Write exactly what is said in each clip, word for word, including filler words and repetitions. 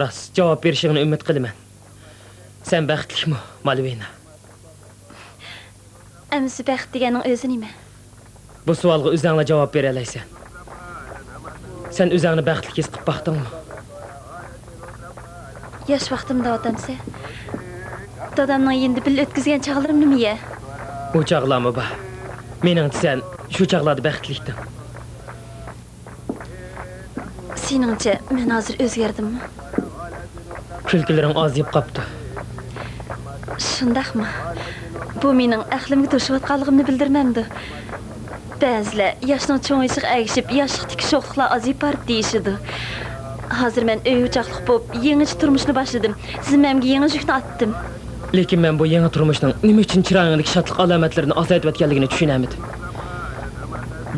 راست جاۋاب بېرىشىڭنى ئۈمىد قىلىمەن. سەن بەختلىكمۇ، مالۋىنا؟ ئەمىسە بەخت دېگەننىڭ ئۆزى نېمە؟ بۇ سوئالغا ئۆزۈڭلا جاۋاب بېرەلەيسەن. سەن ئۆزۈڭنى بەختلىك ھېس قىلىپ باقتىڭمۇ؟ ياش ۋاقتىمدا ئاتامسە، دادامنىڭ يېنىدا بىللە ئۆتكۈزگەن چاغلىرىمنىمۇ يە؟ ئۇ چاغلارمۇ بار. مېنىڭچە سەن شۇ چاغلاردا بەختلىكتىڭ. سېنىڭچە مەن ھازىر ئۆزگەردىممۇ؟ كۈلكىلىرىڭ ئازىيىپ قاپتۇ. شۇنداقمۇ؟ بۇ مېنىڭ ئەقلىمگە توشۇۋاتقانلىقىمنى بىلدۈرمەمدۇ؟ بەزىلەر ياشنىڭ چوڭىيىشىغا ئەگىشىپ ياشلىقتىكى شوخلۇقلار ئازىيىپ بارىدۇ دېيىشىدۇ. ھازىر مەن ئۆي ئوچاقلىق بولۇپ يېڭىچە تۇرمۇشنى باشلىدىم. زىممەمگە يېڭى يۈكنى ئاتتىم. لېكىن مەن بۇ يېڭى تۇرمۇشنىڭ نېمە ئۈچۈن چىرايىڭدىكى شادلىق ئالامەتلىرىنى ئازايتىۋەتكەنلىكىنى چۈشىنەلمىدىم.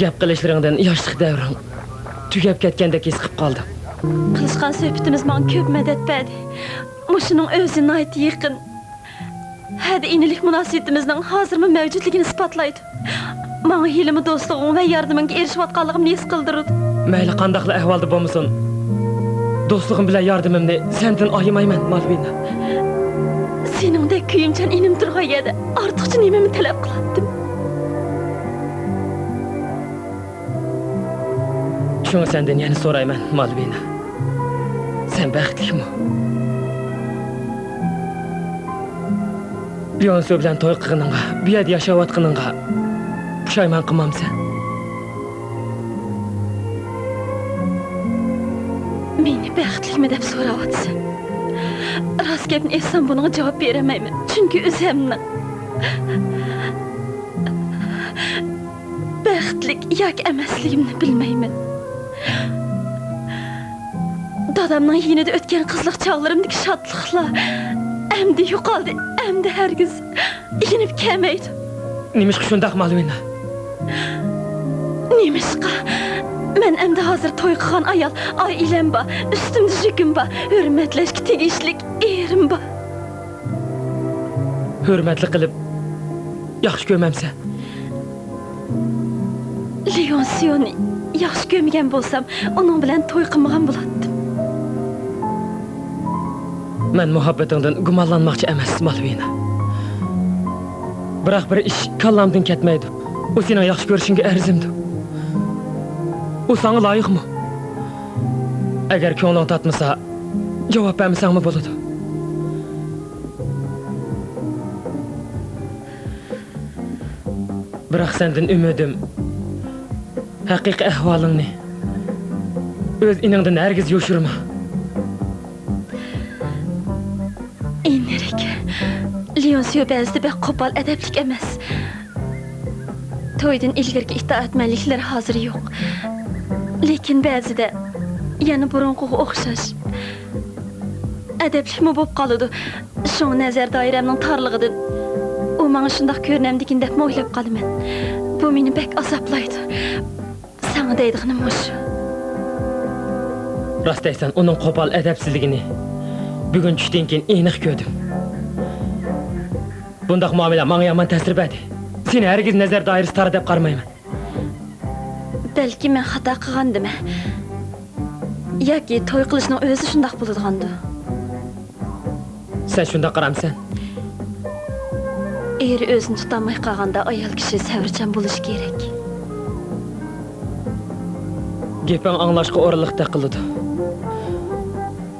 گەپ قىلىشلىرىڭدىن ياشلىق دەۋرىڭ تۈگەپ كەتكەندەك ھېس قىلىپ قالدىم. قىلىشقان سۆھبىتىمىز ماڭا كۆپ مەدەت بەردى. مۇشۇنىڭ ئۆزى ناھايىتى يېقىن. ھەدە ئىنىلىك مۇناسىۋىتىمىزنىڭ ھازىرمۇ مەۋجۇتلۇقىنى ئىسپاتلايدۇ. ماڭا ھېلىمۇ دوستلۇقۇڭ ۋە ياردىمىڭگە ئېرىشىۋاتقانلىقىمنى ھېس قىلدۇرىدۇ. مەيلى قانداقلا ئەھۋالدا بولمىسۇن، دوستلۇقۇم بىلەن ياردىمىمنى سەندىن ئايىمايمەن، مالۋىنا. سېنىڭدەك كۆيۈمچان ئىنىم تۇرغان يەردە ئارتۇقچە نېمىمۇ تەلەپ قىلاتتىم؟ شۇڭا سەندىن يەنە سورايمەن، مالۋىنا. سەن بەختلىكمۇ؟ ليونسۇ بىلەن توي قىلغىنىڭغا، بۇ يەردە ياشاۋاتقىنىڭغا پۇشايمان قىلمامسەن؟ مېنى بەختلىكمۇ دەپ سوراۋاتىسەن؟ راست گەپنى ئېيتسام، بۇنىڭغا جاۋاب بېرەلمەيمەن. چۈنكى ئۆزۈمنىڭ بەختلىك ياكى ئەمەسلىكىمنى بىلمەيمەن. دادامنىڭ يېنىدا ئۆتكەن قىزلىق چاغلىرىمدىكى شادلىقلار ئەمدى يوقالدى، ئەمدى ھەرگىز يېنىپ كەلمەيدۇ. نېمىشقا شۇنداق، مالۋىنا؟ نېمىشقا؟ مەن ئەمدى ھازىر توي قىلغان ئايال، ئائىلەم بار، ئۈستۈمدە يۈكۈم بار، ھۆرمەتلەشكە تېگىشلىك ئېرىم بار. ھۆرمەتلا قىلىپ ياخشى كۆرمەمسەن؟ ليونسىيونى ياخشى كۆرمىگەن بولسام، ئۇنىڭ بىلەن توي قىلمىغان بولاتتىم. مەن مۇھەببىتىڭدىن گۇمانلانماقچى ئەمەس، مالۋىنا. بىراق بىر ئىش كاللامدىن كەتمەيدۇ. ئۇ سېنىڭ ياخشى كۆرۈشۈڭگە ئەرزىمدۇ؟ ئۇ ساڭا لايىقمۇ؟ ئەگەر كۆڭلۈڭ تارتمىسا، جاۋاب بەرمىسەڭمۇ بولىدۇ. بىراق سەندىن ئۈمىدىم، ھەقىقىي ئەھۋالىڭنى ئۆز ئىنىڭدىن ھەرگىز يوشۇرما. ئېنېرىك، ليونسيو بەزىدە بەك قوپال ئەدەپلىك ئەمەس. تويدىن ئىلگىرىكى ئىتائەتمەنلىكلىرى ھازىر يوق. لېكىن بەزىدە يەنە بۇرۇنقىغا ئوخشاش ئەدەپلىكمۇ بولۇپ قالىدۇ. شۇڭا نەزەر دائىرەمنىڭ تارلىقىدىن ئۇ ماڭا شۇنداق كۆرۈنەمدىكىن دەپمۇ ئويلاپ قالىمەن. بۇ مېنى بەك ئازابلايدۇ. ساڭا دەيدىغىنىم مۇشۇ. راست دەيسەن، ئۇنىڭ قوپال ئەدەپسىزلىكىنى بۈگۈن چۈشتىن كېيىن ئېنىق كۆردۈم. بۇنداق مۇئامىلە ماڭا يامان تەسىر بەردى. سېنى ھەرگىز نەزەر دائىرىسى تار دەپ قارىمايمەن. بەلكى مەن خاتا قىلغاندىمەن. ياكى توي قىلىشنىڭ ئۆزى شۇنداق بولىدىغاندۇ؟ سەن شۇنداق قارامسەن؟ ئېرى ئۆزىنى تۇتالماي قالغاندا ئايال كىشى سەۋرچان بولۇشى كېرەك. گېپىڭ ئاڭلاشقا ئورۇنلۇقتەك قىلىدۇ.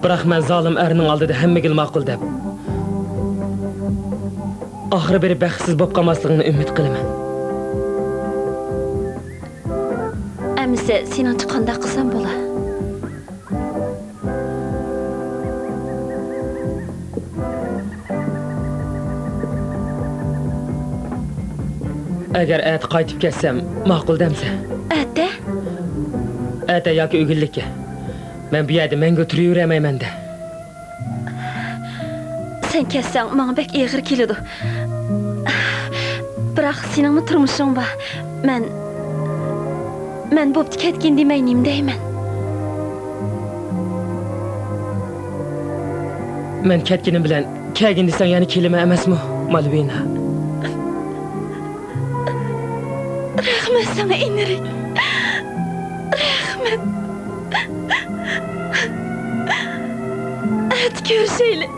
بىراق مەن زالىم ئەرنىڭ ئالدىدا ھەممىگىلا ماقۇل دەپ، ئاخىرى بىر بەختسىز بولۇپ قالماسلىقىڭنى ئۈمىد قىلىمەن. ئەمىسە سېنىڭچە قانداق قىلسام بولا؟ ئەگەر ئەتە قايتىپ كەتسەم، ماقۇل دەمسەن؟ ئەتە؟ ئەتە ياكى ئۆگۈنلۈككە. مەن بۇ يەردە مەڭگۈ تۇرۇۋېرەلمەيمەن-دە. سەن كەتسەڭ، ماڭا بەك ئېغىر كېلىدۇ. بىراق سېنىڭمۇ تۇرمۇشۇڭ بار. مەن، مەن بوپتۇ كەتكىن دېمەي نېمە دەيمەن؟ مەن كەتكىنىم بىلەن كەلگىن دېسەڭ يەنە كېلىمەن ئەمەسمۇ، مالۋىنا؟ رەھمەت ساڭا، ئىنىرى. رەھمەت. ئەتە كۆرۈشەيلى.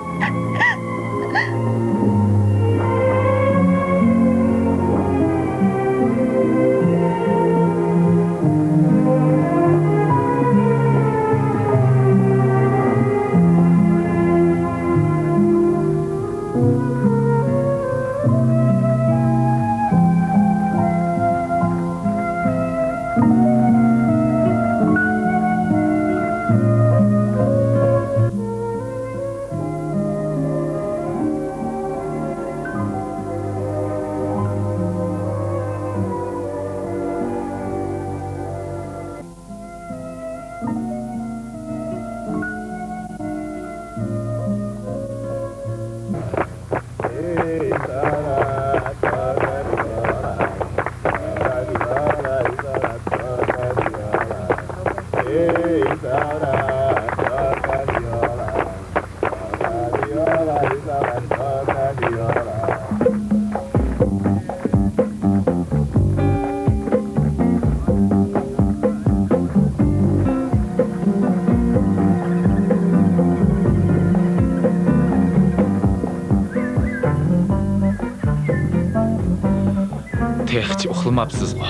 تېخىچە ئۇخلىماپسىزغۇ؟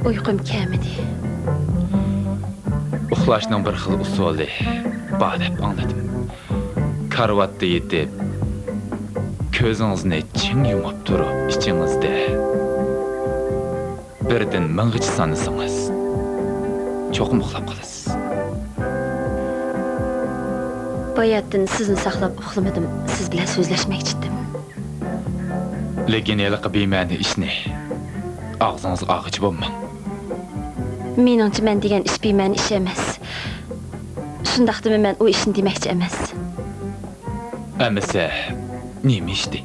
ئۇيقۇم كەلمىدى. ئۇخلاشنىڭ بىر خىل ئۇسۇلى بار دەپ ئاڭلىدىم. كارىۋاتتا يېتىپ، كۆزىڭىزنى چىڭ يۇمۇپ تۇرۇپ، ئىچىڭىزدە بىردىن مىڭغىچە سانىسىڭىز، چوقۇم ئۇخلاپ قالىسىز. باياتتىن سىزنى ساقلاپ ئۇخلىمىدىم، سىز بىلەن سۆزلەشمەكچىدىم. لېكىن ھېلىقى بىمەنە ئىشنى ئاغزىڭىزغا ئالغىچە بولماڭ. مېنىڭچە، مەن دېگەن ئىش بىمەنە ئىش ئەمەس. شۇنداقتىمۇ مەن ئۇ ئىشنى دېمەكچى ئەمەس. ئەمىسە، نېمە ئىشتى؟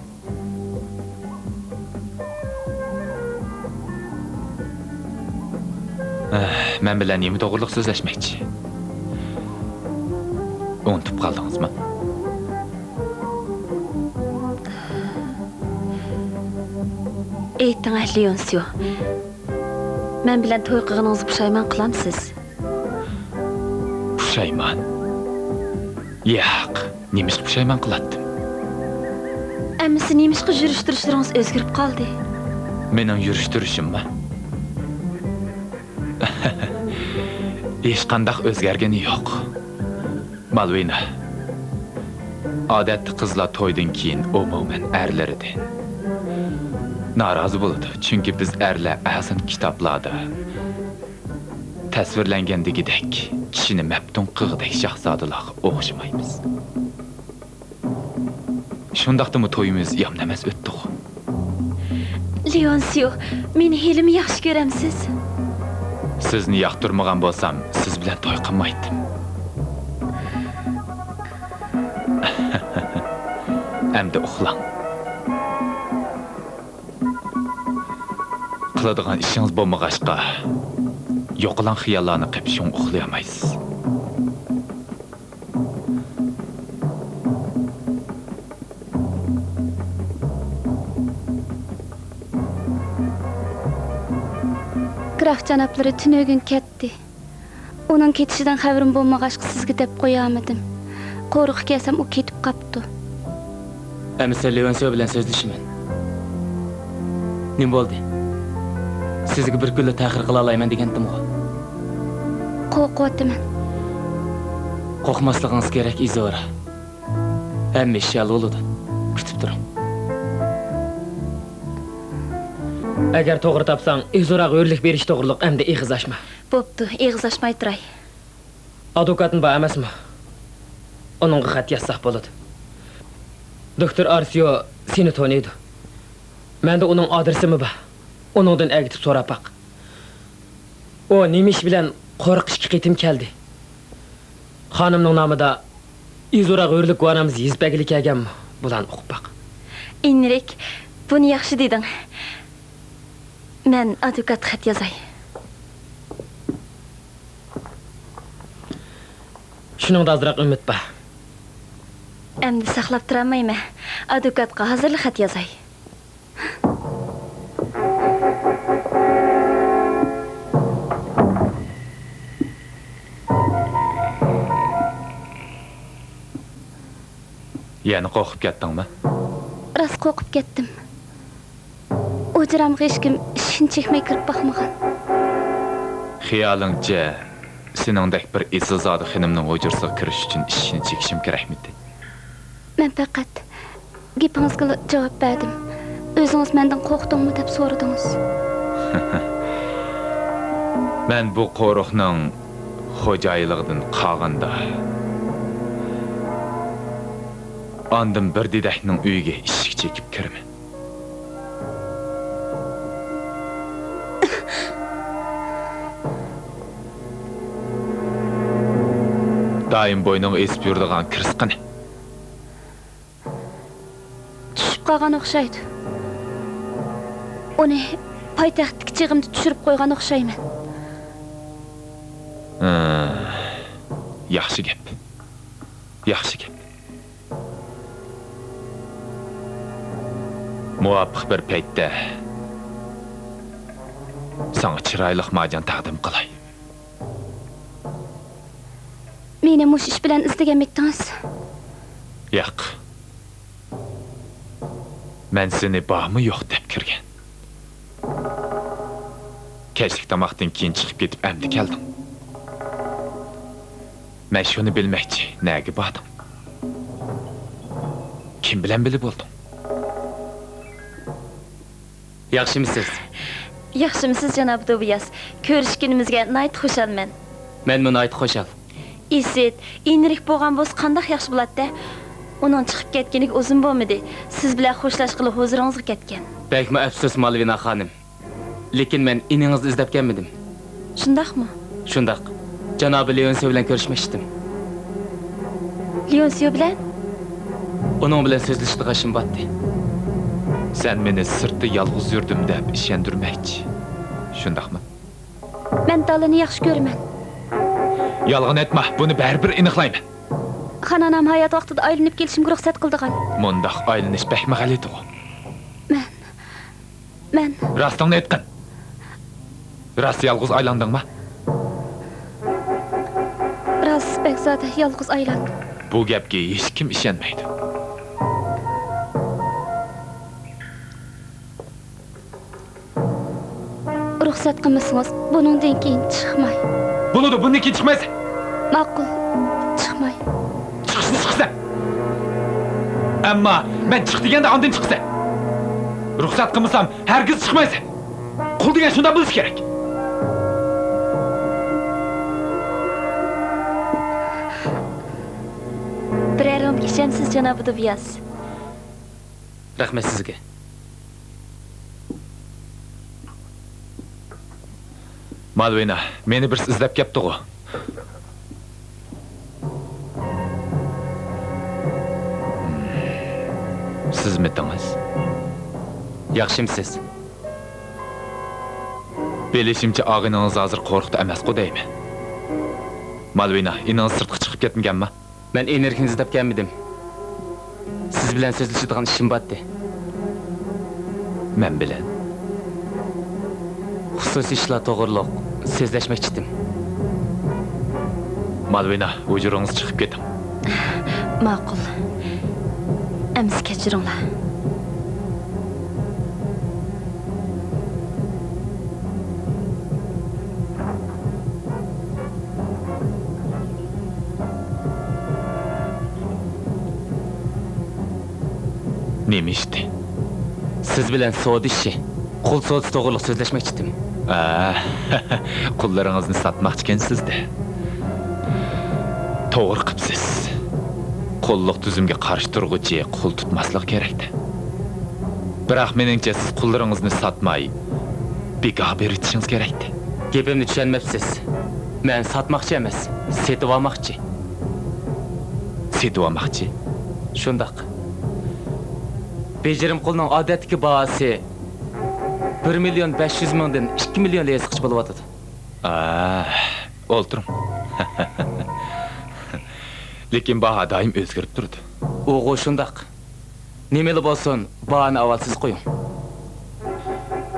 ئەھ، مەن بىلەن نېمە توغرىلىق سۆزلەشمەكچى؟ ئۇنتۇپ قالدىڭىزمۇ؟ ئېيتىڭ، لېئونسىيو. مەن بىلەن توي قىلغىنىڭىزغا پۇشايمان قىلامسىز؟ پۇشايمان؟ ياق، نېمىشقا پۇشايمان قىلاتتىم؟ ئەمىسە نېمىشقا يۈرۈش-تۇرۇشلىرىڭىز ئۆزگىرىپ قالدى؟ مېنىڭ يۈرۈش-تۇرۇشۇممۇ؟ ھېچقانداق ئۆزگەرگىنى يوق. مالۋىنا، ئادەتتە قىزلار تويدىن كېيىن، ئومۇمەن، ئەرلىرىدىن نارازى بولىدۇ، چۈنكى بىز ئەرلەر ئەزىم كىتابلاردا تەسۋىرلەنگەندىكىدەك، كىشىنى مەپتۇن قىلغۇدەك شاھزادىلارغا ئوخشىمايمىز. شۇنداقتىمۇ تويىمىز يامىنەمەس ئۆتتىغۇ. لېئونسىيو، مېنى ھېلىمۇ ياخشى كۆرەمسىز؟ سىزنى ياقتۇرمىغان بولسام، سىز بىلەن توي قىلمايتتىم. ئەمدى ئۇخلاڭ. قىلىدىغان ئىشىڭىز بولمىغاچقا، يوقىلاڭ خىياللارنى قېپىپ شۇڭا ئۇخلىيالمايسىز. گراف جانابلىرى تۈنۈگۈن كەتتى. ئۇنىڭ كېتىشىدىن خەۋىرىم بولمىغاچقا، سىزگە دەپ قويالمىدىم. قورۇققا كەلسەم، ئۇ كېتىپ قاپتۇ. ئەمىسە لېئونسىيو بىلەن سۆزلىشىمەن. نېمە بولدى؟ سىزگە بىر كۈنلا تەخىر قىلالايمەن دېگەنتىمغۇ؟ قورقۇۋاتىمەن. قورقماسلىقىڭىز كېرەك، ئىزورا. ھەممە ئىش ھەل بولىدۇ. كۈتۈپ تۇرۇڭ. ئەگەر توغرا تاپساڭ، ئىزوراغا ھۆرلۈك بېرىش توغرۇلۇق ئەمدى ئېغىز ئاچما. بوپتۇ، ئېغىز ئاچماي تۇراي. ئادۋوكاتىم بار ئەمەسمۇ؟ ئۇنىڭغا خەت يازساق بولىدۇ. دوكتور ئارسىيو سېنى تونۇيدۇ. مەندە ئۇنىڭ ئادرېسىمۇ بار. ئۇنىڭدىن ئەگىتىپ سوراپ باق. ئۇ نېمە ئىش بىلەن قورۇق ئىككى قېتىم كەلدى؟ خانىمنىڭ نامىدا ئىزوراغا ھۆرلۈك گۇۋاھنامىسى يېزىپ بەرگىلى كەلگەنمۇ؟ بۇلارنى ئوقۇپ باق. ئىنرىك، بۇنى ياخشى دېدىڭ. مەن ئادۋوكاتقا خەت يازاي. شۇنىڭدا ئازراق ئۈمىد بار. ئەمدى ساقلاپ تۇرالمايمەن. ئادۋوكاتقا ھازىرلا خەت يازاي. يەنە قورقۇپ كەتتىڭمۇ؟ راست قورقۇپ كەتتىم. ئوجرامغا ھېچكىم ئىشىكنى چېكمەي كىرىپ باقمىغان. خىيالىڭچە، سېنىڭدەك بىر ئېسىلزادە خېنىمنىڭ ھۇجرىسىغا كىرىش ئۈچۈن ئىشىكنى چېكىشىم كېرەكمىدى؟ مەن پەقەت گېپىڭىزگىلا جاۋاب بەردىم. ئۆزىڭىز مەندىن قورقتۇڭمۇ دەپ سورىدىڭىز. مەن بۇ قورۇقنىڭ خوجايىنلىقىدىن قالغاندا، ئاندىن بىر دېدەكنىڭ ئۆيىگە ئىشىك چېكىپ كىرىمەن. دائىم بوينۇڭغا ئېسىپ يۈرىدىغان كىرىسقىنى. چۈشۈپ قالغان ئوخشايدۇ. ئۇنى پايتەختتىكى چېغىمدا چۈشۈرۈپ قويغان ئوخشايمەن. ھە، ياخشى گەپ. ياخشى گەپ. مۇۋاپىق بىر پەيتتە ساڭا چىرايلىق مارجان تەقدىم قىلاي. مېنى مۇشۇ ئىش بىلەن ئىزدىگەنمىدىڭىز؟ ياق. مەن سېنى بارمۇ يوق دەپ كىرگەن. كەچلىك تاماقتىن كېيىن چىقىپ كېتىپ ئەمدى كەلدىڭ. مەن شۇنى بىلمەكچى، نەگە باردىڭ؟ كىم بىلەن بىللە بولدۇڭ؟ ياخشىمۇسىز؟ ياخشىمۇسىز، جانابى دوبىياس؟ كۆرۈشكىنىمىزگە ناھايىتى خۇشالمەن. مەنمۇ ناھايىتى خۇشال. ئىسىت، ئىنرىك بولغان بولسا قانداق ياخشى بولاتتى. ئۇنىڭ چىقىپ كەتكىنىگە ئۇزۇن بولمىدى. سىز بىلەن خوشلاشقىلى ھۇزۇرىڭىزغا كەتكەن. بەكمۇ ئەپسۇس، مالۋىنا خانىم. لېكىن مەن ئىنىڭىزنى ئىزدەپ كەلمىدىم. شۇنداقمۇ؟ شۇنداق. جانابى لېئونسىيو بىلەن كۆرۈشمەكچىدىم. لېئونسىيو بىلەن؟ ئۇنىڭ بىلەن سۆزلىشىدىغان ئىشىم بارتتى. سەن مېنى سىرتتا يالغۇز يۈردۈم دەپ ئىشەندۈرمەكچى. شۇنداقمۇ؟ مەن دالىنى ياخشى كۆرىمەن. يالغان ئېيتما، بۇنى بەرىبىر ئېنىقلايمەن. خانانام ھايات ۋاقتىدا ئايلىنىپ كېلىشىمگە رۇخسەت قىلىدىغان. مۇنداق ئايلىنىش بەكمۇ غەلىتىغۇ. مەن، مەن. راستىڭنى ئېيتقىن. راست يالغۇز ئايلاندىڭما؟ راست، بەگزادە، يالغۇز ئايلاندىم. بۇ گەپكە ھېچكىم ئىشەنمەيدۇ. رۇخسەت قىلمىسىڭىز، بۇنىڭدىن كېيىن چىقماي. بولىدۇ، بۇندىن كېيىن چىقمايسەن. ماقۇل، چىقماي. چىقىشنى چىقىسەن. ئەمما مەن چىق دېگەندە ئاندىن چىقىسەن. رۇخسەت قىلمىسام، ھەرگىز چىقمايسەن. قۇل دېگەن شۇنداق بولۇشى كېرەك. بىرەر رۇمكا ئىچەمسىز، جانابى دوبىياس؟ رەھمەت سىزگە. مالۋىنا، مېنى بىرسى ئىزدەپ كەپتىغۇ. سىزمىتىڭىز؟ ياخشىمسىز؟ بىلىشىمچە، ئاغىنىڭىز ھازىر قورۇقتا ئەمەسقۇ دەيمەن. مالۋىنا، ئىنىڭىز سىرتقا چىقىپ كەتمىگەنما؟ مەن ئېنرىكنى ئىزدەپ كەلمىدىم. سىز بىلەن سۆزلىشىدىغان ئىشىم بارتى. مەن بىلەن؟ خۇسۇسىي ئىشلار توغرۇلۇق سۆزلەشمەكچىدىم. مالۋىنا، ھۇجرىڭىزغا چىقىپ كېتىڭ. ماقۇل. ئەمىسە كەچۈرۈڭلار. نېمە ئىشتى؟ سىز بىلەن سودا ئىشى، قۇل سودىسى توغرۇلۇق سۆزلەشمەكچىدىم. ئا، قۇللىرىڭىزنى ساتماقچىكەنسىز-دە. توغرا قىپسىز. قۇللۇق تۈزۈمگە قارشى تۇرغۇچى قۇل تۇتماسلىقى كېرەك-دە. بىراق مېنىڭچە سىز قۇللىرىڭىزنى ساتماي، بىكاھ بېرىۋېتىشىڭىز كېرەك-دە. گېپىمنى چۈشەنمەپسىز. مەن ساتماقچى ئەمەس، سېتىۋالماقچى. سېتىۋالماقچى؟ شۇنداق. بېجىرىم قۇلنىڭ ئادەتتىكى باھاسى بىر مىليون بەش يۈز مىڭدىن ئىككى مىليون لېيىسقىچە بولۇۋاتىدۇ. ئا، ئولتۇرۇڭ. لېكىن باھا دائىم ئۆزگىرىپ تۇرىدۇ. ئۇغۇ شۇنداق. نېمىلا بولسۇن، باھانى ئاۋۋال سىز قويۇڭ.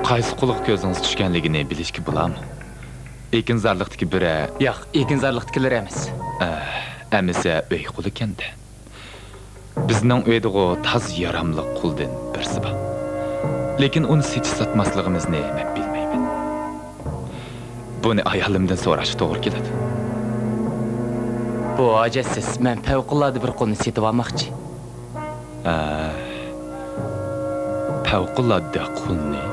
قايسى قۇلغا كۆزىڭىز چۈشكەنلىكىنى بىلىشكە بولامۇ؟ ئېكىنزارلىقتىكى بىرەر. ياق، ئېكىنزارلىقتىكىلەر ئەمەس. ئە، ئەمىسە ئۆي قۇلىكەن-دە. بىزنىڭ ئۆيدىغۇ تازا ياراملىق قۇلدىن بىرسى بار. لېكىن ئۇنى سېتىش-ساتماسلىقىمىزنى مەن بىلمەيمەن. بۇنى ئايالىمدىن سوراشقا توغرا كېلىدۇ. بۇ ھاجەتسىز، مەن پەۋقۇلئاددە بىر قۇلنى سېتىۋالماقچى. ئە، پەۋقۇلئاددە قۇلنى؟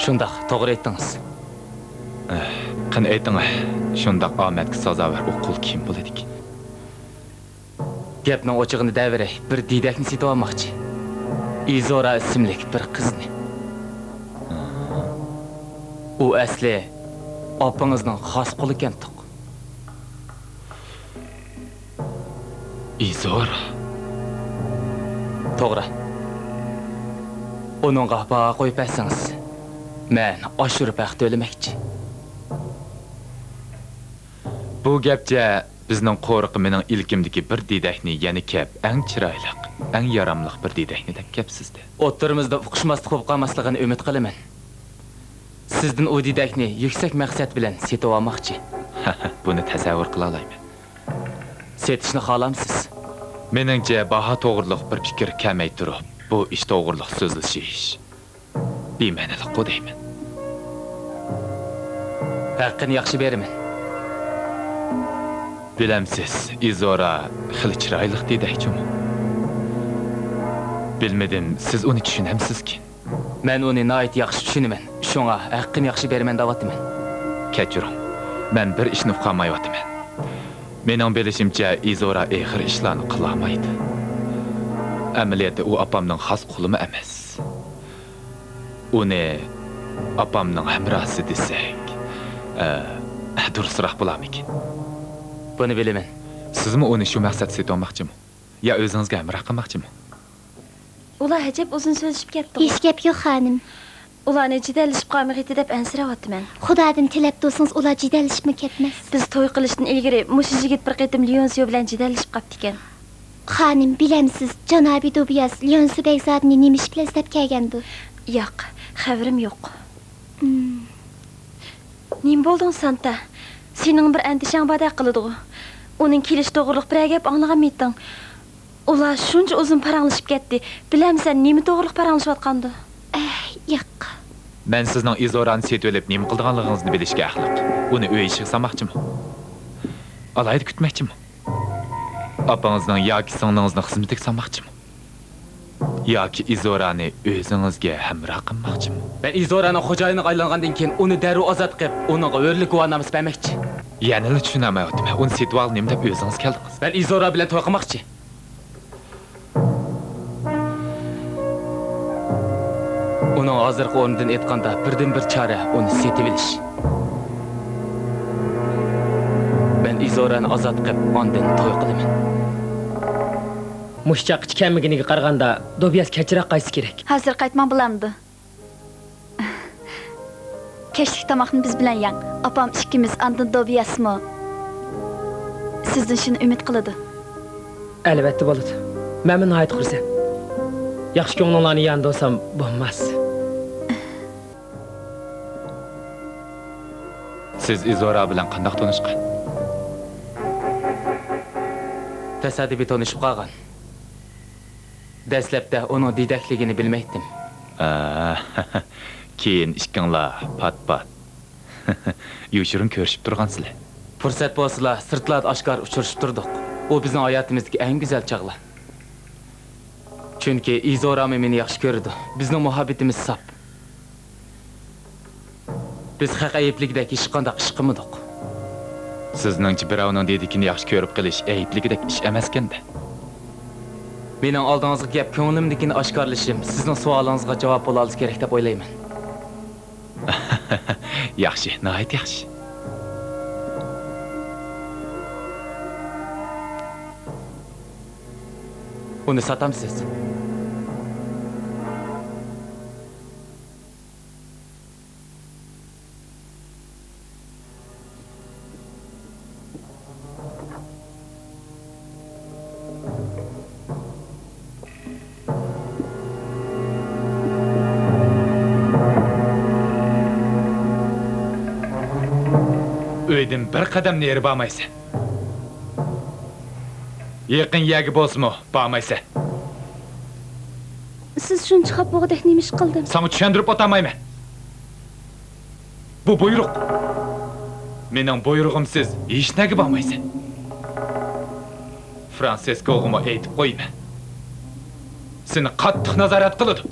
شۇنداق، توغرا ئېيتتىڭىز. ئە، قېنى ئېيتىڭ، شۇنداق ئامەتكە سازاۋەر ئۇ قۇل كىم بولىدىكىن؟ گەپنىڭ ئوچۇقىنى دەۋېرەي، بىر دېدەكنى سېتىۋالماقچى. ئىزورا ئىسىملىك بىر قىزنى. ئۇ ئەسلى ئاپىڭىزنىڭ خاس قۇلىكەنتۇق. ئىزورا؟ توغرا. ئۇنىڭغا باھا قويۇپ بەرسىڭىز، مەن ئاشۇرۇپ ھەق تۆلىمەكچى. بۇ گەپچە بىزنىڭ قورۇققا مېنىڭ ئىلكىمدىكى بىر دېدەكنى يەنە كەپ، ئەڭ چىرايلىق، ئەڭ ياراملىق بىر دېدەكنى دەپ كەپسىز-دە. ئوتتۇرىمىزدا ئۇقۇشماسلىق بولۇپ قالماسلىقىنى ئۈمىد قىلىمەن. سىزدىن ئۇ دېدەكنى يۈكسەك مەقسەت بىلەن سېتىۋالماقچى. بۇنى تەسەۋۋۇر قىلالايمەن. سېتىشنى خالامسىز؟ مېنىڭچە، باھا توغرۇلۇق بىر پىكىر كەلمەي تۇرۇپ، بۇ ئىش توغرۇلۇق سۆزلىشىش بىمەنىلىكقۇ دەيمەن. ھەققىنى ياخشى بېرىمەن. بىلەمسىز، ئىزورا خېلى چىرايلىق دېدەك جۇمۇ. بىلمىدىم، سىز ئۇنى چۈشىنەمسىزكىن؟ مەن ئۇنى ناھايىتى ياخشى چۈشىنىمەن، شۇڭا ھەققىنى ياخشى بېرىمەن دەۋاتىمەن. كەچۈرۈڭ، مەن بىر ئىشنى ئۇقالمايۋاتىمەن. مېنىڭ بىلىشىمچە، ئىزورا ئېغىر ئىشلارنى قىلالمايدۇ. ئەمەلىيەتتە ئۇ ئاپامنىڭ خاس قۇلىمۇ ئەمەس. ئۇنى ئاپامنىڭ ھەمراھىسى دېسەك، ئە، دۇرۇسراق بولارمىكىن؟ بۇنى بىلىمەن. سىزمۇ ئۇنى شۇ مەقسەتتە سېتىۋالماقچىمۇ؟ يا ئۆزىڭىزگە ھەمراھ قىلماقچىمۇ؟ ئۇلار ئەجەب ئۇزۇن سۆزلىشىپ كەتتىغۇ. ھېچ گەپ يوق، خانىم. ئۇلارنى جېدەللىشىپ قالمىغىيتى دەپ ئەنسىرەۋاتىمەن. خۇدادىن تىلەپ تۇرسىڭىز، ئۇلار جېدەللىشىپمۇ كەتمەس. بىز توي قىلىشتىن ئىلگىرى مۇشۇ يىگىت بىر قېتىم ليونسيو بىلەن جېدەللىشىپ قاپتىكەن. خانىم، بىلەمسىز، جانابىي دوبىياس ليونسيو بەگزادىنى نېمە ئىش بىلەن ئىزدەپ كەلگەندۇ؟ ياق، خەۋىرىم يوق. ئىم. نېمە بولدۇڭ، سانتا؟ سېنىڭ بىر ئەندىشەڭ باردەك قىلىدىغۇ. ئۇنىڭ كېلىشى توغرۇلۇق بىرەر گەپ ئاڭلىغانمىدىڭ؟ ئۇلار شۇنچە ئۇزۇن پاراڭلىشىپ كەتتى. بىلەمسەن، نېمە توغرۇلۇق پاراڭلىشىۋاتقاندۇ؟ ئەھ، ياق. مەن سىزنىڭ ئىزورانى سېتىۋېلىپ نېمە قىلىدىغانلىقىڭىزنى بىلىشكە ھەقلىق. ئۇنى ئۆي ئىشىغا سالماقچىمۇ؟ ئالاھىدە كۈتمەكچىمۇ؟ ئاپىڭىزنىڭ ياكى سىڭلىڭىزنىڭ خىزمىتىگە سالماقچىمۇ؟ ياكى ئىزورانى ئۆزىڭىزگە ھەمراھ قىلماقچىمۇ؟ مەن ئىزورانىڭ خوجايىنىغا ئايلانغاندىن كېيىن ئۇنى دەررۇ ئازاد قىلىپ، ئۇنىڭغا ھۆرلۈك گۇۋاھنامىسى بەرمەكچى. يەنىلا چۈشىنەلمەيۋاتىمەن. ئۇنى سېتىۋالغىلى نېمە دەپ ئۆزىڭىز كەلدىڭىز؟ مەن ئىزورا بىلەن توي قىلماقچى. ئۇنىڭ ھازىرقى ئورنىدىن ئېيتقاندا، بىردىنبىر چارە ئۇنى سېتىۋېلىش. مەن ئىزورانى ئازاد قىلىپ، ئاندىن توي قىلىمەن. مۇشۇ چاغقىچە كەلمىگىنىگە قارىغاندا، دوبىياس كەچرەك قايتسا كېرەك. ھازىر قايتماڭ بولامدۇ؟ كەچلىك تاماقنى بىز بىلەن يەڭ. ئاپام ئىككىمىز، ئاندىن دوبىياسمۇ. سىزدىن شۇنى ئۈمىد قىلىدۇ. ئەلۋەتتە بولىدۇ. مەنمۇ ناھايىتى خۇرسەن. ياخشى كۆڭلۈڭلارنى ياندۇرسام بولماس. سىز ئىزورا بىلەن قانداق تونۇشقان؟ تاسادىپىي تونۇشۇپ قالغان. دەسلەپتە ئۇنىڭ دېدەكلىكىنى بىلمەيتتىم. ئا، كېيىن ئىككىڭلار پات-پات يوشۇرۇن كۆرۈشۈپ تۇرغانسىلەر. پۇرسەت بولسىلا، سىرتلاردا ئاشكارا ئۇچرىشىپ تۇردۇق. ئۇ بىزنىڭ ھاياتىمىزدىكى ئەڭ گۈزەل چاغلار. چۈنكى ئىزورامۇ مېنى ياخشى كۆرىدۇ. بىزنىڭ مۇھەببىتىمىز ساپ. بىز خەق ئەيىبلىكىدەك ھېچقانداق ئىش قىلمىدۇق. سىزنىڭچە بىراۋنىڭ دېدىكىنى ياخشى كۆرۈپ قېلىش ئەيىبلىكىدەك ئىش ئەمەسكەن-دە. مېنىڭ ئالدىڭىزغا كەپ كۆڭلۈمدىكىنى ئاشكارىلىشىم سىزنىڭ سوئالىڭىزغا جاۋاب بولالىسا كېرەك دەپ ئويلايمەن. ياخشى، ناھايىتى ياخشى. ئۇنى ساتامسىز؟ ئۆيدىن بىر قەدەم نېرى بارمايسەن. يېقىن يەرگە بولسىمۇ بارمايسەن. سىز شۇنچە خاپا بولغۇدەك نېمە ئىش قىلدىم؟ ساڭا چۈشەندۈرۈپ ئاتالمايمەن. بۇ بۇيرۇق. مېنىڭ بۇيرۇقۇمسىز ھېچنەگە بارمايسەن. فرانسىسكوغىمۇ ئېيتىپ قويىمەن. سېنى قاتتىق نازارەت قىلىدۇ.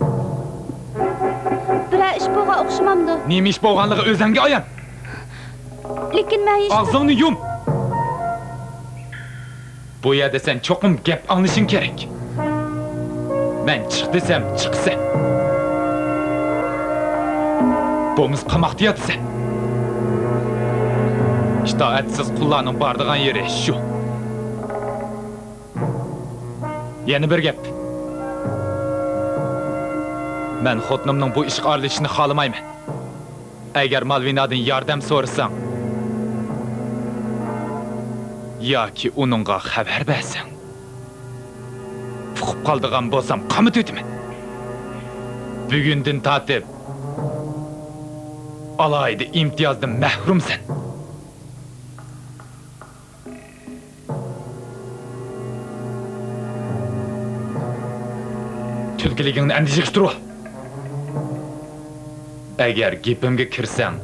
بىرەر ئىش بولغان ئوخشىمامدۇ؟ نېمە ئىش بولغانلىقى ئۆزۈڭگە ئايان. لېكىن مەن ھېچ ئاغزىڭنى يۇم! بۇ يەردە سەن چوقۇم گەپ ئاڭلىشىڭ كېرەك. مەن چىق دېسەم، چىقىسەن. بولمىسا قاماقتا ياتىسەن. ئىتائەتسىز قۇللارنىڭ بارىدىغان يېرى شۇ. يەنە بىر گەپ. مەن خوتۇنۇمنىڭ بۇ ئىشقا ئارىلىشىشىنى خالىمايمەن. ئەگەر مالۋىنادىن ياردەم سورىساڭ ياكى ئۇنىڭغا خەۋەر بەرسەڭ، ئۇقۇپ قالىدىغان بولسام قامىتىۋېتىمەن. بۈگۈندىن تارتىپ ئالاھىدە ئىمتىيازدىن مەھرۇمسەن. تۈلكىلىكىڭنى ئەندىشىگە تۇرۇۋال. ئەگەر گېپىمگە كىرسەڭ،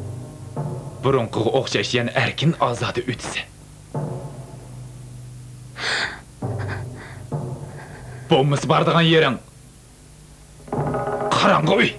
بۇرۇنقىغا ئوخشاش يەنە ئەركىن ئازادە ئۆتىسەن. بولمىسا بارىدىغان يېرىڭ قاراڭغۇ ئۆي.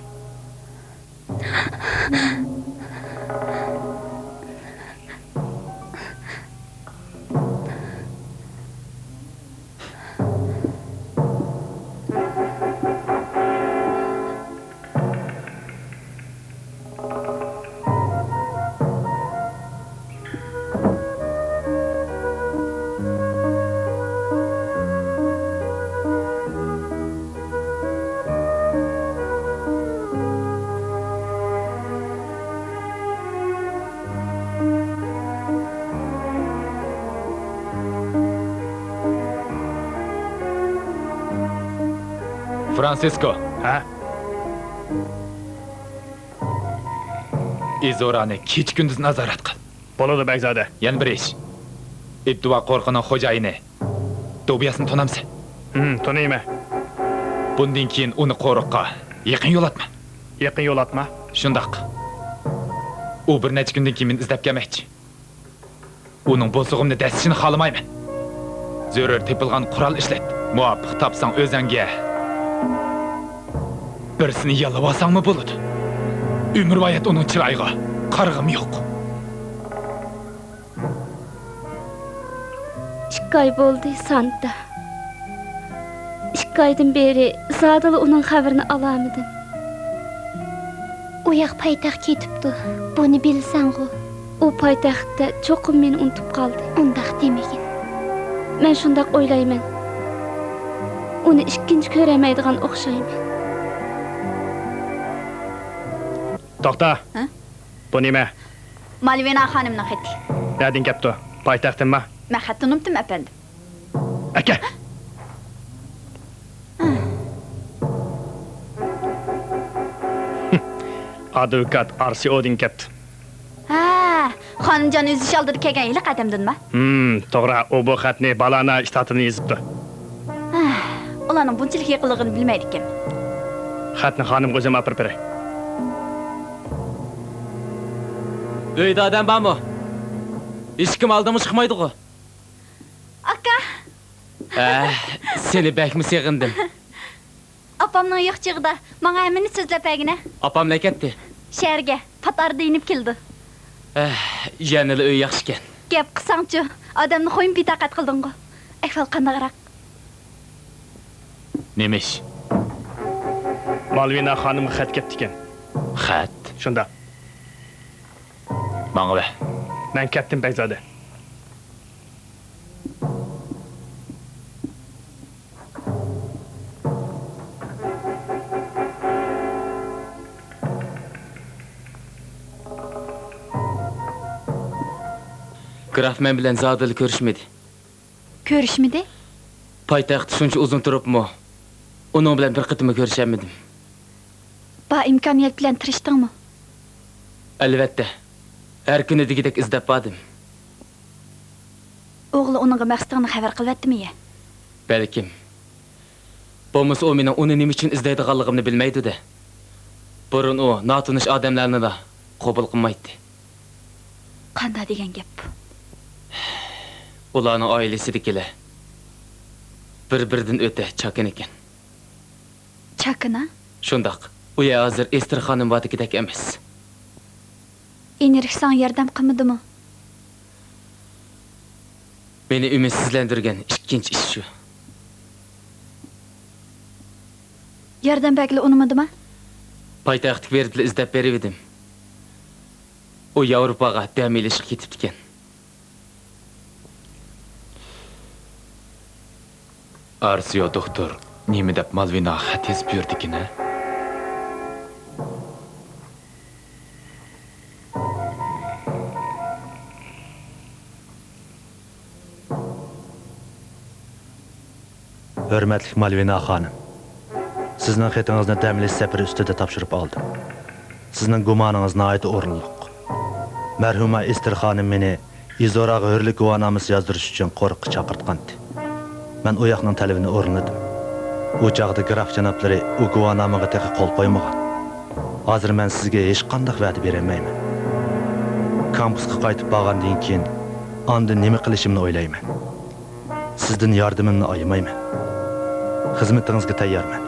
فرانسىسكو. ھە؟ ئىزورانى كېچە-كۈندۈز نازارەت قىل. بولىدۇ، بەگزادە. يەنە بىر ئىش. ئىبتىۋا قورۇقىنىڭ خوجايىنى دوبىياسنى تونامسەن؟ ھىم، تونۇيمەن. بۇندىن كېيىن ئۇنى قورۇققا يېقىن يولاتما. يېقىن يولاتما؟ شۇنداق. ئۇ بىر نەچچە كۈندىن كېيىن مېنى ئىزدەپ كەلمەكچى. ئۇنىڭ بوسۇغۇمنى دەسسىشىنى خالىمايمەن. زۆرۈر تېپىلغان قورال ئىشلەت. مۇۋاپىق تاپساڭ ئۆزەڭگە، بىرسىنى ياللىۋالساڭمۇ بولىدۇ. ئۆمۈرۋايەت ئۇنىڭ چىرايىغا قارىغۇم يوق. ئىككى ئاي بولدى، سانتا. ئىككى ئايدىن بېرى زادىلا ئۇنىڭ خەۋىرىنى ئالالمىدىم. ئۇ ياق پايتەخت كېتىپتۇ. بۇنى بىلسەڭغۇ؟ ئۇ پايتەختتە چوقۇم مېنى ئۇنتۇپ قالدى. ئۇنداق دېمىگىن. مەن شۇنداق ئويلايمەن. ئۇنى ئىككىنچى كۆرەلمەيدىغان ئوخشايمەن. توختا. ھە؟ بۇ نېمە؟ مالۋىنا خانىمنىڭ خېتى. نەدىن كەپتۇ؟ پايتەختتىنمۇ؟ مەن خەتنى ئۇنتۇپتىمەن، ئەپەندىم. ئەكەل! ئادۋوكات ئارسىئودىن كەپتۇ. ھە، خانىمجان ئۈزۈش ئالدىدا كەلگەن ھېلىقى ئادەمدىنما؟ ھىم، توغرا، ئۇ بۇ خەتنى بالانا ئىشتاتىدىن يېزىپتۇ. ھە، ئۇ ئۇلارنىڭ بۇنچىلىك يېقىنلىقىنى بىلمەيدىكەن. خەتنى خانىمغا ئۆزۈم ئاپىرىپ بېرەي. ئۆيدە ئادەم بارمۇ؟ ھېچكىم ئالدىمغا چىقمايدىغۇ؟ ئاكا! ھە، سېنى بەكمۇ سېغىندىم. ئاپامنىڭ يوق چېغىدا ماڭا ھەممىنى سۆزلەپ بەرگىنە. ئاپاملا كەتتى. شەھەرگە، پات ئارىدا يېنىپ كېلىدۇ. ئەھ، يەنىلا ئۆي ياخشىكەن. گەپ قىلساڭچۇ، ئادەمنى خويمۇ بىتاقەت قىلدىڭغۇ. ئەھۋال قانداقراق؟ نېمە ئىش؟ مالۋىنا خانىمغا خەت كەپتىكەن. خەت؟ شۇنداق. ماڭىۋەر. مەن كەتتىم، بەگزادە. گراف مەن بىلەن زادىلا كۆرۈشمىدى. كۆرۈشمىدى؟ پايتەختتە شۇنچە ئۇزۇن تۇرۇپمۇ، ئۇنىڭ بىلەن بىر قېتىممۇ كۆرۈشەلمىدىم. بار ئىمكانىيەت بىلەن تىرىشتىڭمۇ؟ ئەلۋەتتە. ھەر كۈنى دېگۈدەك ئىزدەپ باردىم. ئوغلى ئۇنىڭغا مەقسىتىڭنى خەۋەر قىلىۋەتتىمۇ يە؟ بەلكىم. بولمىسا ئۇ مېنىڭ ئۇنى نېمە ئۈچۈن ئىزدەيدىغانلىقىمنى بىلمەيدۇ-دە. بۇرۇن ئۇ ناتونۇش ئادەملەرنىلا قوبۇل قىلمايتتى. قانداق دېگەن گەپ بۇ؟ ئۇلارنىڭ ئائىلىسىدىكىلەر بىر-بىرىدىن ئۆتە چاكىنا ئىكەن. چاكىنا؟ شۇنداق. ئۇ يەر ھازىر ئېستېر خانىم باردىكىدەك ئەمەس. ئېنرىك ساڭا ياردەم قىلمىدىمۇ؟ مېنى ئۈمىدسىزلەندۈرگەن ئىككىنچى ئىش شۇ. ياردەم بەرگىلى ئۇنىمىدىما؟ پايتەختكە بېرىپلا ئىزدەپ بېرىۋىدىم. ئۇ ياۋروپاغا دەم ئېلىشقا كېتىپتىكەن. ئارسىيو دوختۇر نېمە دەپ مالۋىناغا خەت يېزىپ يۈرىدىكىن ھە؟ ھۆرمەتلىك مالۋىنا خانىم، سىزنىڭ خېتىڭىزنى دەم ئېلىش سەپىرى ئۈستىدە تاپشۇرۇپ ئالدىم. سىزنىڭ گۇمانىڭىز ناھايىتى ئورۇنلۇق. مەرھۇمە ئېستېر خانىم مېنى ئىزوراغا ھۆرلۈك گۇۋاھنامىسى يازدۇرۇش ئۈچۈن قورۇققا چاقىرتقانىدى. مەن ئۇ ياقنىڭ تەلىپىنى ئورۇنلىدىم. ئۇ چاغدا گراف جانابلىرى ئۇ گۇۋاھنامىغا تېخى قول قويمىغان. ھازىر مەن سىزگە ھېچقانداق ۋەدە بېرەلمەيمەن. كامپۇسقا قايتىپ بارغاندىن كېيىن، ئاندىن نېمە قىلىشىمنى ئويلايمەن. سىزدىن ياردىمىمنى ئايىمايمەن. خىزمىتىڭىزگە تەييارمەن.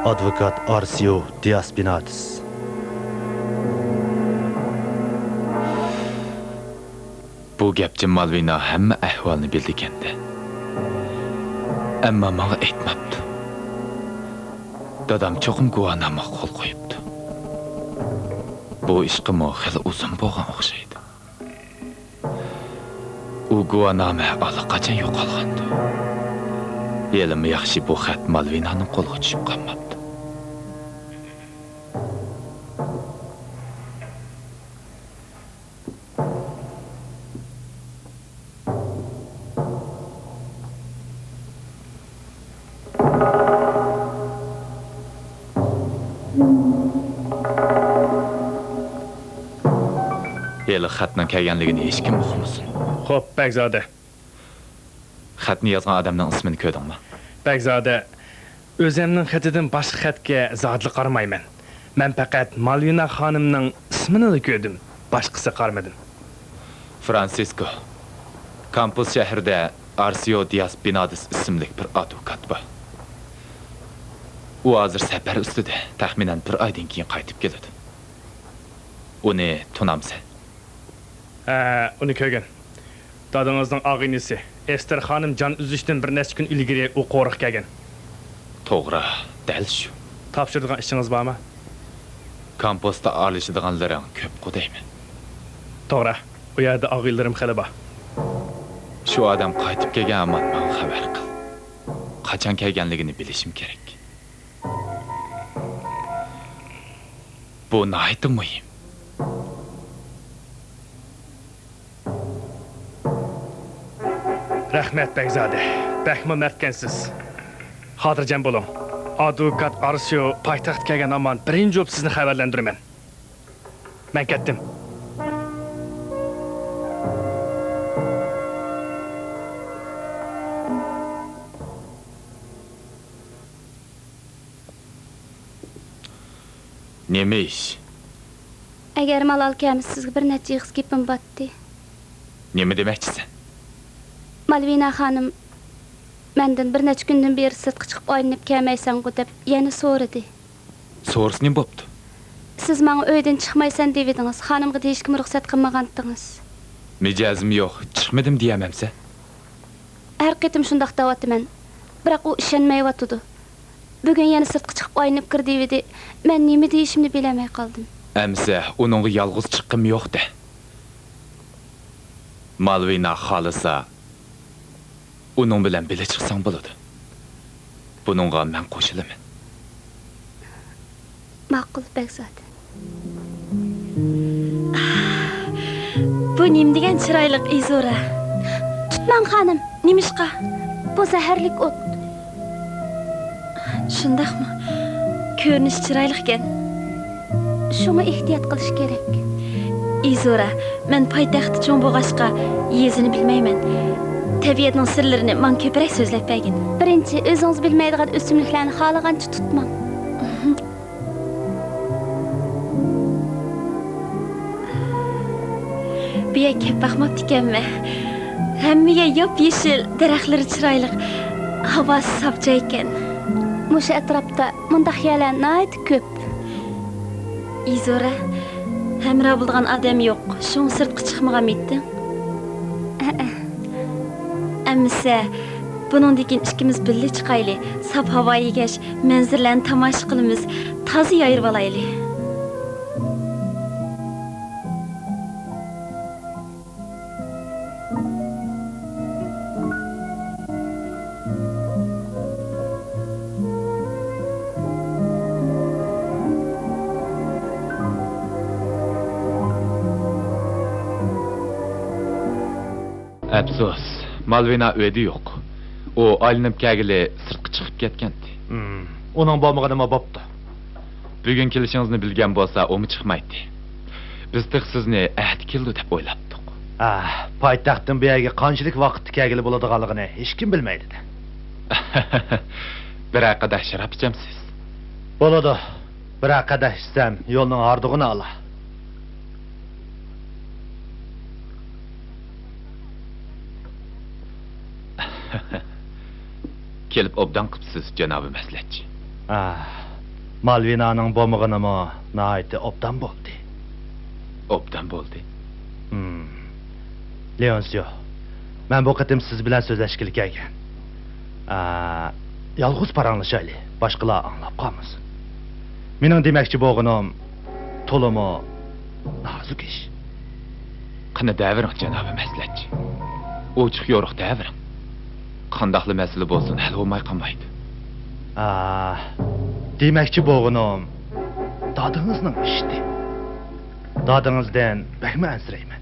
ئادۋوكات ئارسىيو دىياس بىنادىس. بۇ گەپچە مالۋىنا ھەممە ئەھۋالنى بىلىدىكەندە. ئەمما ماڭا ئېيتماپتۇ. دادام چوقۇم گۇۋاھنامىغا قول قويۇپتۇ. بۇ ئىشقىمۇ خېلى ئۇزۇن بولغان ئوخشايدۇ. ئۇ گۇۋاھنامە ئاللىقاچان يوقالغاندۇ. ھېلىمۇ ياخشى، بۇ خەت مالۋىنانىڭ قولىغا چۈشۈپ قالماپتۇ. ھېلى خەتنىڭ كەلگەنلىكىنى ھېچكىم ئۇقمىسۇن. خوپ، بەگزادە. خەتنى يازغان ئادەمنىڭ ئىسمىنى كۆردۈڭمۇ؟ بەگزادە، ئۆزەمنىڭ خېتىدىن باشقا خەتكە زادىلا قارىمايمەن. مەن پەقەت مالۋىنا خانىمنىڭ ئىسمىنىلا كۆردۈم، باشقىسىغا قارىمىدىم. فرانسىسكو، كامپۇس شەھىرىدە ئارسىيو دىياس بىنادىس ئىسىملىك بىر ئادۋوكات بار. ئۇ ھازىر سەپەر ئۈستىدە، تەخمىنەن بىر ئايدىن كېيىن قايتىپ كېلىدۇ. ئۇنى تونامسەن؟ ھە، ئۇنى كۆرگەن. دادىڭىزنىڭ ئاغىنىسى ئېستېر خانىم جان ئۈزۈشتىن بىر نەچچە كۈن ئىلگىرى ئۇ قورۇققا كەلگەن. توغرا، دەل شۇ. تاپشۇرىدىغان ئىشىڭىز بارمۇ؟ كامپوستا ئارىلىشىدىغانلىرىڭ كۆپقۇ دەيمەن. توغرا، ئۇ يەردە ئاغىنىلىرىم خېلى بار. شۇ ئادەم قايتىپ كەلگەن ھامان ماڭا خەۋەر قىل. قاچان كەلگەنلىكىنى بىلىشىم كېرەك. بۇ ناھايىتى مۇھىم. رەھمەت، بەگزادە. بەكمۇ مەردكەنسىز. خاتىرجەم بولۇڭ. ئادۋوكات ئارسىيو پايتەختكە كەلگەن ھامان بىرىنچى بولۇپ سىزنى خەۋەرلەندۈرىمەن. مەن كەتتىم. نېمە ئىش؟ ئەگەر مالال كەلمىسە، سىزگە بىر نەچچە ئېغىز گېپىم بارتتى. نېمە دېمەكچىسەن؟ مالۋىنا خانىم مەندىن بىر نەچچە كۈندىن بېرى سىرتقا چىقىپ ئايلىنىپ كەلمەيسەنغۇ دەپ يەنە سورىدى. سورىسا نېمە بوپتۇ؟ سىز ماڭا ئۆيدىن چىقمايسەن دېۋىدىڭىز، خانىمغا دېيىشكىمۇ رۇخسەت قىلمىغانتىڭىز. مىجەزىم يوق، چىقمىدىم دېيەمەمسەن؟ ھەر قېتىم شۇنداق دەۋاتىمەن، بىراق ئۇ ئىشەنمەيۋاتىدۇ. بۈگۈن يەنە سىرتقا چىقىپ ئايلىنىپ كىر دېۋىدى. مەن نېمە دېيىشىمنى بىلەلمەي قالدىم. ئەمىسە ئۇنىڭغا يالغۇز چىققىنىم يوق-دە. مالۋىنا خالىسا، ئۇنىڭ بىلەن بىللە چىقساڭ بولىدۇ. بۇنىڭغا مەن قوشۇلىمەن. ماقۇل، بەگزادە. بۇ نېمە دېگەن چىرايلىق ئىزورا؟ تۇتماڭ، خانىم. نېمىشقا؟ بۇ زەھەرلىك ئوت. شۇنداقمۇ؟ كۆرۈنۈشى چىرايلىقكەن. شۇڭا ئېھتىيات قىلىش كېرەك. ئىزورا، مەن پايتەختتە چوڭ بولغاچقا، يېزىنى بىلمەيمەن. تەبىئەتنىڭ سىرلىرىنى ماڭا كۆپرەك سۆزلەپ بەرگىن. بىرىنچى، ئۆزىڭىز بىلمەيدىغان ئۆسۈملۈكلەرنى خالىغانچە تۇتماڭ. بۇ يەرگە كەپ باقماپتىكەنمەن. ھەممە يەر ياپيېشىل، دەرەخلىرى چىرايلىق، ھاۋاسى ساپ جايكەن. مۇشۇ ئەتراپتا مۇنداق يەرلەر ناھايىتى كۆپ. ئىزورا، ھەمراھ بولىدىغان ئادەم يوق، شۇڭا سىرتقا چىقمىغانمىدىڭ؟ ھەئە. ئەمىسە، بۇنىڭدىن كېيىن ئىككىمىز بىللە چىقايلى، ساپ ھاۋا يېگەچ، مەنزىرىلەرنى تاماشا قىلىمىز، تازا يايرىۋالايلى. ئەپسۇس، مالۋىنا ئۆيدە يوق. ئۇ ئايلىنىپ كەلگىلى سىرتقا چىقىپ كەتكەنتى. ھىم، ئۇنىڭ بولمىغىنىمۇ بوپتۇ. بۈگۈن كېلىشىڭىزنى بىلگەن بولسا، ئۇمۇ چىقمايتتى. بىز تېخى سىزنى ئەتە كېلىدۇ دەپ ئويلاپتۇق. ئاھ، پايتەختتىن بۇ يەرگە قانچىلىك ۋاقىتتا كەلگىلى بولىدىغانلىقىنى ھېچكىم بىلمەيدۇ-دە. بىرەر قەدەھ شاراب ئىچەمسىز؟ بولىدۇ. بىرەر قەدەھ ئىچسەم، يولنىڭ ھاردۇقىنى ئالا. كېلىپ ئوبدان قىپسىز، جانابىي مەسلىھەتچى. ئاھ، مالۋىنانىڭ بولمىغىنىمۇ ناھايىتى ئوبدان بولدى. ئوبدان بولدى؟ ھىم. لېئونسىيو، مەن بۇ قېتىم سىز بىلەن سۆزلەشكىلى كەلگەن. ئا، يالغۇز پاراڭلىشايلى، باشقىلار ئاڭلاپ قالمىسۇن. مېنىڭ دېمەكچى بولغىنىم تولىمۇ نازۇك ئىش. قېنى دەۋېرىڭ، جانابىي مەسلىھەتچى. ئوچۇق-يورۇق دەۋېرىڭ. قانداقلا مەسىلە بولسۇن، ھەل بولماي قالمايدۇ. ئا، دېمەكچى بولغىنىم، دادىڭىزنىڭ ئىشتى. دادىڭىزدىن بەكمۇ ئەنسىرەيمەن.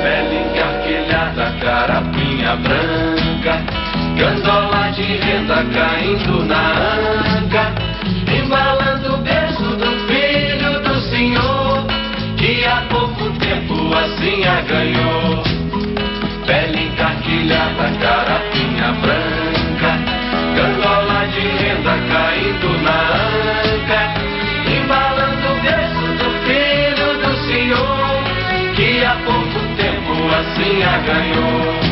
Velhinha que lhe atacara pinha branca, gandola de renda caindo na anca, embalando o berço do filho do senhor, que há pouco tempo assim a ganhou. Pele encarquilhada, carapinha branca, gandola de renda caindo na anca, embalando o berço do filho do senhor, que há pouco tempo assim a ganhou.